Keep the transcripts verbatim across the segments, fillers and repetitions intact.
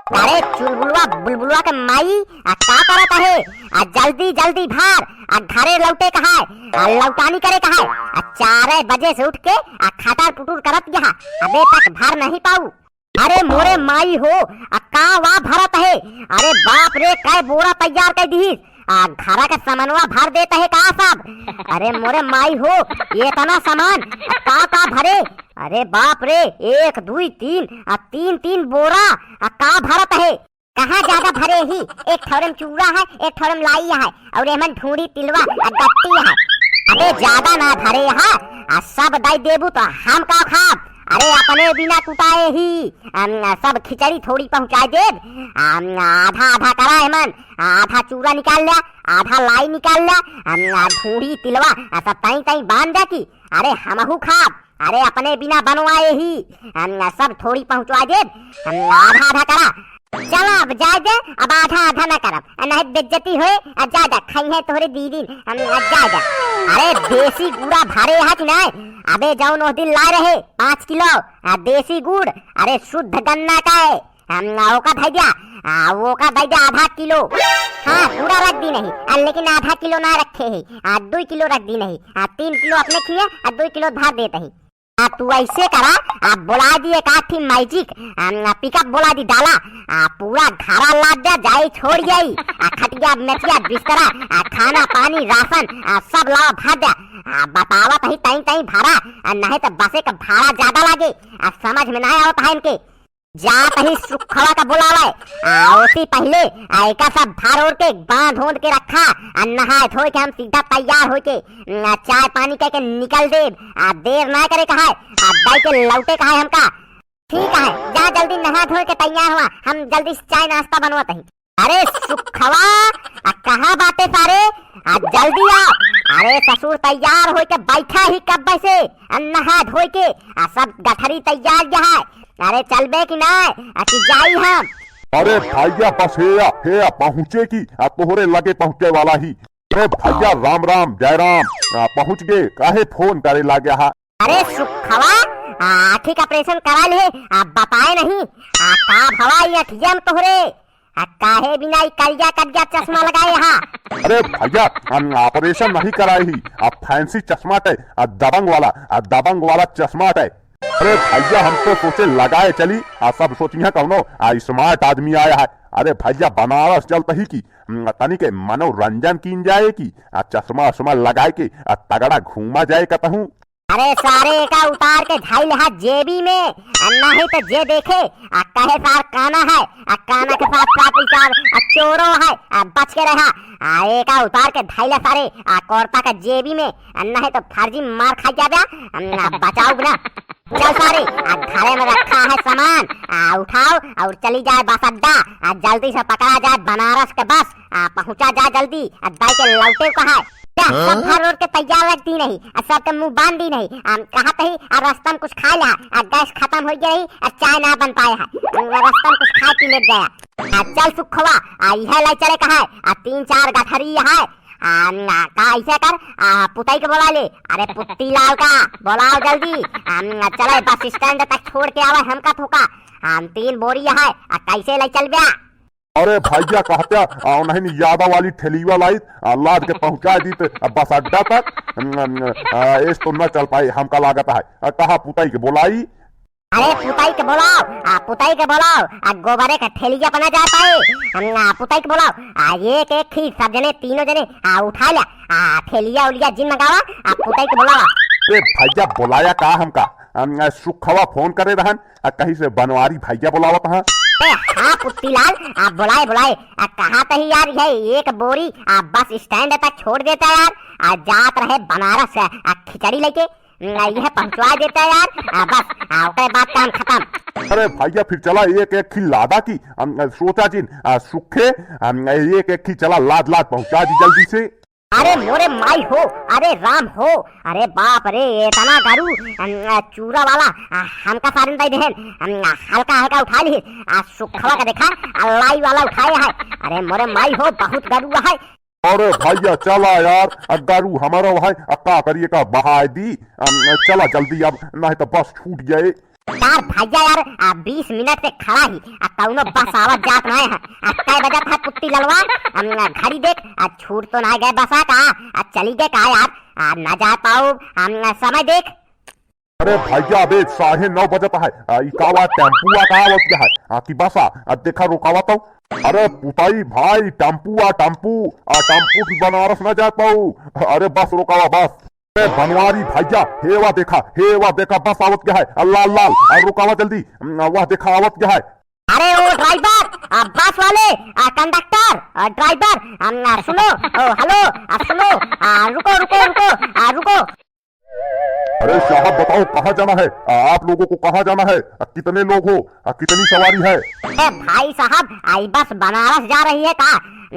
अरे चुलबुलवा बुलबुलवा के माई, आ का करत है? आ जल्दी जल्दी भर, आ घरे लौटे का है, आ लौटानी करे का है। आ चार बजे से उठ के आ खटर पुटुर करत यहाँ, अबे तक भर नहीं पाऊ। अरे मोरे माई हो, आ का वा भरत है? अरे बाप रे, कै बोरा तैयार कर दीहिस। आ घरा के सामानवा भर देत है का सब? अरे मोरे माई हो, ये इतना सामान, आ का का भरे? अरे बाप रे, एक, दुई, तीन, आ तीन, तीन बोरा, आ का भरत है? कहाँ ज्यादा भरे ही? एक ठौरे में चूड़ा है, एक ठौरे में लाई है, और एमन ढूंढी तिलवा आ गट्टी है। अबे ज्यादा ना भरे है, आ सब दई देबू तो हम का खाब? अरे अपने बिना कुटाए ही, अम, सब खिचड़ी थोड़ी पहुँचाए देब। अम, आधा आधा करा एमन, आधा चूड़ा निकाल ल्या, आधा लाई निकाल ल्या, अम, आ ढूंढी तिलवा, आ सब तई तई बांध द्या की, अरे हमहू खाब। अरे अपने बिना बनवाए ही, हम सब थोड़ी पहुँचवा देब, हम आधा आधा करा। चला अब जाए दे, अब आधा आधा ना करब, आ नहीं बेइज्जती होए, आ जा जा, खाई है तोहरे दीदी, हम आ जा जा। अरे देसी गुड़ा भरे है कि नहीं? अबे जौन ओह दिन लाए रहे पाँच किलो, आ देसी गुड़, अरे शुद्ध गन्ना का है, हम ओका धई द्या, आ ओका दई द्या आधा किलो। हाँ पूरा रख दी नहीं, आ लेकिन आधा किलो ना रखे है, आ दुई किलो रख दी नहीं, आ तीन किलो अपने खिए, आ दुई किलो धर देत ही। आ तू ऐसे करा, आ बोला दी एक आठ ठी मैजिक, आ पिकअप बोला दी डाला, आ पूरा घरा लाद द्या, जाई छोड़ जाई, आ खटिया मेचिया बिस्तरा, आ खाना पानी राशन, आ सब लावा भर द्या, आ बतावत ही तई तई भरा, आ नहीं तो बसे का भाड़ा ज्यादा लागे, आ समझ में ना आवत है इनके। जात ही सुखवा का बोलावे, आ ओसी पहिले, आ एका सब भर ओढ़ के बांध ओंध के रखा, आ नहाए धोए के हम सीधा तैयार होके, आ चाय पानी कह के निकल देब, आ देर ना करे कहाए, आ दई के लौटे कहाए हमका। ठीक है, जा जल्दी नहा धोए के तैयार हुआ, हम जल्दी से चाय नाश्ता बनवत ही। अरे सुखवा, आ कहाँ बाटे सारे? आ जल्दी आ। अरे ससुर तैयार होइके बैठा ही कब्बे से, आ नहा धोइके, आ सब गठरी तैयार यहाँ है। अरे चलबे कि ना, आ कि जाई हम? अरे भैया बस हे आ, हे आ पहुँचे की, आ तोहरे लगे पहुँचे वाला ही। अरे भैया राम राम, जय राम, आ पहुँच गए, काहे फोन करे लागे हा? अरे सुखवा, आ, आँखी का ऑपरेशन करा ले, आ, बताए नहीं, आ, का भवा ये अखिया में तोहरे, आ, काहे बिना ई करिया करिया चश्मा लगाए हा? अरे भैया, हम ऑपरेशन नहीं कराए ही, आ फैंसी चश्मा टे, आ दबंग वाला, आ दबंग वाला चश्मा टे। अरे भैया हम तो सोचे लगाए चली, आ सब सोचिया कौनो, आ स्मार्ट आदमी आया है। अरे भैया बनारस चलत ही की, हम्म, तनी के मनोरंजन कीन जाए की, आ चश्मा उश्मा लगाए के, आ तगड़ा घूमा जाए कतहूँ। अरे सारे एका उतार के धइल हा जेबी में, आ नहीं तो जे देखे, आ कहे सार काना है, आ काना के साथ साथ ई सार, आ चोरो है, आ बच के रहा। आ एका उतार के धइल हा सारे, आ कोरता का जेबी में, आ नहीं तो फर्जी मार खाई जाबे, आ बचाओ ना। चल सारे, आ घरे में रखा है सामान, आ उठाओ और चली जाए बस अड्डा, आ जल्दी से पकड़ा जाए बनारस के बस, आ पहुँचा जाए जल्दी, आ दाई के लौटे कहा है। जा, सब भर ओढ़ के तैयार रख दी नहीं, आ सबके मुंह बांध दी नहीं। आ, कहा तही, आ रास्ता में कुछ खा ला, आ गैस खत्म हो गया रही, आ चाय ना बन पाए है। आ रास्ता में कुछ खा पी ले जाया। आ चल सुखवा, आ इहे लाई चले कहा है, आ तीन चार गठरी है। आ, ना, का ऐसे कर, आ पुतई के बोला ले, अरे पुत्ती लाल का, बोलाओ जल्दी। आ, चले बस स्टैंड तक छोड़ के आवे हमका थोका। आ तीन बोरी है, आ कैसे लाई चल ब्या? अरे भैया कहत्या, आ, नहीं यादव वाली ठेलीवा लाइत, आ, लाद के पहुँचा दीत, आ, बस अड्डा तक। अम, अम, आ, ऐस तो न चल पाए, हमका लागत है। आ, कहा पुताई के बोलाई? अरे पुताई के बोलाओ, आ, पुताई के बोलाओ, आ, गोबरे के ठेलिया पर न जा पाए। हम, आ, पुताई के बोलाओ, आ, एक एक खीर सब जने, तीनों जने, आ, उठा ल्या, आ, ठेलिया उलिया जिन मंगावा, आ, पुताई के बोलावा। ए भैया बोलाया का हमका? हम, आ, सुखवा फोन करे रहन, आ कहीं से बनवारी भैया बोलावत हाँ। ए, हाँ पुत्तीलाल, आ बोलाए बोलाए, आ कहा तही यार, ये एक बोरी आ बस स्टैंड तक छोड़ देता यार, आ जात रहे बनारस आ खिचड़ी लेके, आ यह पहुंचवा देता यार, आ बस, आ ओकरे बाद काम खत्म। अरे भैया फिर चला एक एक खिल लादा की, हम, आ, सोचा जिन, आ सुखे, हम, एक एक खिल चला लाद लाद पहुंचा दी जल्दी से। अरे मोरे माई हो, अरे राम हो, अरे बाप रे, इतना गरु, अम, आ, चूरा वाला, आ, हमका सारिन दे देहन, अम, आ, हल्का हल्का उठा ली, आ, सुखवा का देखा, आ, लाई वाला उठाए है। अरे मोरे माई हो, बहुत गरु है। अरे भैया चला यार, आ, गरु हमारा है, आ, का करिए का बहाए दी, अम, चला जल्दी अब, नहीं तो बस छूट जाए। यार भैया यार, आ, बीस मिनट से खड़ा ही, आ, कौनो बस आवत जात नाहीं है। आ, कै बजत है कुत्ती ललवा? अम, घड़ी देख, आ, छूट तो नाहीं गए बसा का? आ, चली गए का यार? आ, ना जा पाउब, अम, समय देख। अरे भैया, अबे साढ़े नौ बजत है। आ, ई का वा टेम्पुआ का आवत क्या है? आ, कि बसा? आ, देखा रुकावा तो। अरे पुताई भाई, टेम्पुआ, टेम्पू, आ, टेम्पू से बनारस ना जा पाउब। अरे बस रुकावा, बस। ए बनवारी भैया, हे वा देखा, हे वा देखा, बस आवत क्या है, अल्लाह लाल, आ, रुकावा जल्दी, अम, वाह देखा आवत क्या है। अरे ओ ड्राइवर, आ, बस वाले, आ, कंडक्टर, आ, ड्राइवर, अम, आ, सुनो, ओ, हेलो, आ, सुनो, आ, रुको, रुको, रुको, आ, रुको। अरे साहब बताओ कहाँ जाना है, आ, आप लोगों को कहाँ जाना है, आ, कितने लोग हो, आ, कितनी सवारी है? ए भाई साहब, आई बस बनारस जा रही है का?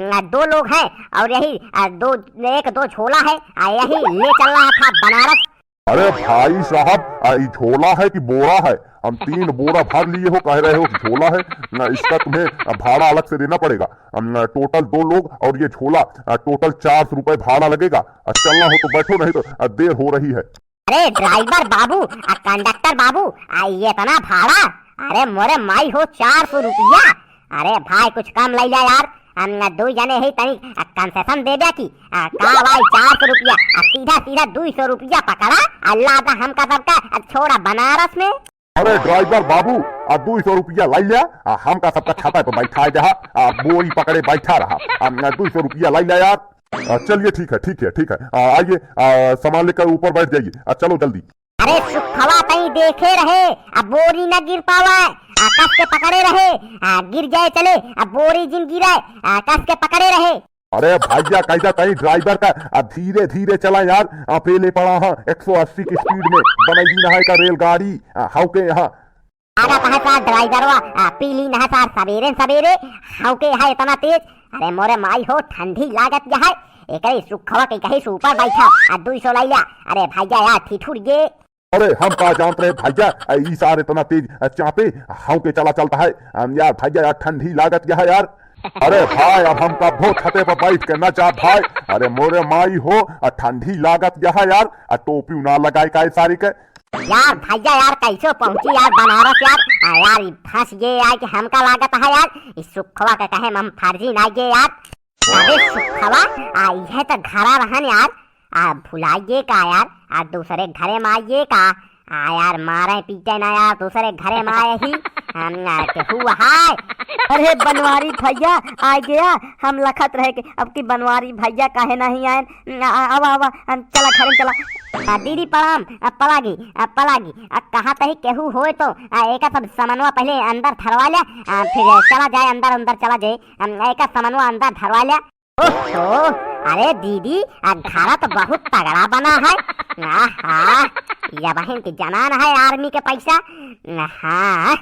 आ, दो लोग हैं और यही, आ, दो, एक दो झोला है, आ, यही ले चल रहा था बनारस। अरे भाई साहब, आ, ई झोला है कि बोरा है? हम तीन बोरा भर लिए हो, कह रहे हो कि झोला है। ना, इसका तुम्हें, आ, भाड़ा अलग से देना पड़ेगा। हम, आ, टोटल दो लोग और ये झोला, आ, टोटल चार सौ रुपए भाड़ा लगेगा। आ, चलना हो तो बैठो, नहीं तो, आ, देर हो रही है। अरे ड्राइवर बाबू, आ, कंडक्टर बाबू, आ, ये इतना भाड़ा? अरे मोरे माई हो, चार सौ रुपया। अरे भाई कुछ कम लइ ल्या यार, हम दुइ जने ही तनी, आ, कंसेशन दे द्या कि, आ, का भाई चार सौ रुपया, आ, सीधा सीधा दुइ सौ रुपया पकड़ा, अल्लाह दा हमका सबका, आ, छोड़ा बनारस में। अरे ड्राइवर बाबू, आ, दुइ सौ रुपया लइ ल्या, आ, हमका सबका छाता पे बैठाइ द्या, आ, बोरी पकड़े बैठा रहा, आ, दुइ सौ रुपया लइ ल्या यार। आ, चलिए ठीक है, ठीक है, ठीक है, आ, आइए, आ, सामान लेकर ऊपर बैठ जाइए, आ, चलो जल्दी। अरे सुखवा तई देखे रहे, अब बोरी न गिर पावे, आ, कस के पकड़े रहे, आ, गिर जाए चले, अब बोरी जिन गिरे, आ, कस के पकड़े रहे। अरे भैया, कैसा तई ड्राइवर का, आ, धीरे धीरे चला यार, आ, पेले पड़ा हाँ, एक सौ अस्सी की स्पीड में बनाई दी ना है का रेलगाड़ी, आ, हाउ के यहाँ। आगा कहा सार ड्राइवरवा, आ, पी ली ना सार सबेरे सबेरे, हाउ के है इतना तेज। अरे मोरे माई हो, ठंडी लागत यह है, एकरे सुखवा के कहीं से ऊपर बैठा, आ, दुइ सौ लइ ल्या। अरे भैया यार, ठिठुर गे। अरे हम का जानत रहे भैया, आ, ई सार इतना तेज, आ, चापे, हाउ के चला चलता है। हम यार भैया यार, ठंडी लागत यह है यार। अरे भाई, अब हम कब्बो छते पर बैठ के ना जा भाई। अरे मोरे माई हो, आ, ठंडी लागत यह है यार, आ, टोपी ना लगाए का सारी के। यार भैया यार, कैसे पहुंची यार बनारस यार? आ, यार, ई फंस गे यार कि हमका लागत है यार, ई सुखवा के कहे में हम फर्जी ना गे यार। अबे सुखवा, आ, यह तो घरा रहन यार, आ, भुलाइए का यार, आ, दूसरे घरे में आइए का? आ, यार, मारे पीटे ना यार, दूसरे घरे में आए ही, हम, आ, केहू हाय। अरे बनवारी भैया, आ गया, हम लखत रहे कि अब की बनवारी भैया काहे नहीं आए, आ, आ, आवा, आवा, हम चला, घरे में चला। आ, दीदी प्रणाम, आ, पलागी, आ, पलागी, आ, कहा तही केहू होए तो, आ, एका सब सामानवा पहले अंदर धरवा ले, आ, फिर चला जाए अंदर, अंदर चला जाए, आ, एका सामानवा अंदर धरवा ले। ओहो, अरे दीदी, आ, घरा तो बहुत तगड़ा बना है। आहा, या बहिन के जनान है आर्मी के पैसा। आहा।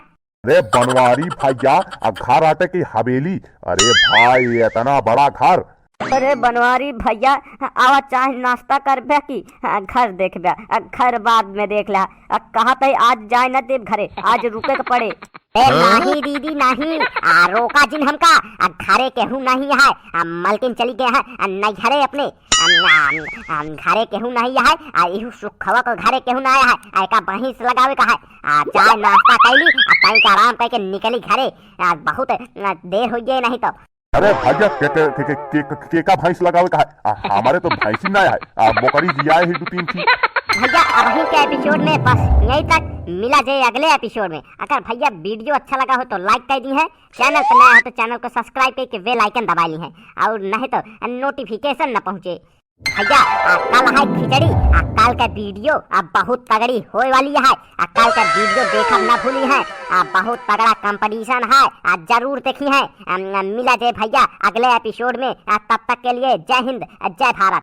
अरे बनवारी भैया, आ घर आटे की हवेली। अरे भाई, इतना बड़ा घर। अरे बनवारी भैया, आवा चाय नाश्ता करबे की, आ, घर देखबे, आ, घर बाद में देख ले। आ, कहा तही आज जाए न देब घरे, आज रुके के पड़े। ए, हाँ? नहीं दीदी, नहीं। आ, रोका जिन हमका। आ, घरे केहू नहीं है। आ, मलकिन चली गए हैं, आ, नैहरे अपने। आ, आ, आ, घरे केहू नहीं है। आ, इहू सुखवा को घरे केहू ना आया है। आ, एका बहिस लगावे का है। आ, चाय नाश्ता कैली, आ, तई का आराम करके निकली घरे। आ, बहुत, आ, देर हो गई नहीं तो। अरे भैया, के, के, के, के, के, के, के का भैंस लगावे का है? आ, हमारे तो भैंसी ना है। आ, बकरी जियाए ही दो तीन थी। भैया, अबही के एपिसोड में बस यहीं तक। मिला जे अगले एपिसोड में। अगर भैया वीडियो अच्छा लगा हो तो लाइक कर दी है, चैनल पर नया हो तो चैनल को सब्सक्राइब करके बेल आइकन दबा ली है, और नहीं तो नोटिफिकेशन न पहुँचे। भैया, आ, कल है खिचड़ी, आ, कल का वीडियो, आ, बहुत तगड़ी होए वाली है। आ, कल का वीडियो देखब ना भूली है। आ, बहुत तगड़ा कंपटीशन है। आ, जरूर देखी है। आ, मिला जे भैया अगले एपिसोड में। आ, तब तक के लिए जय हिंद, आ, जय भारत।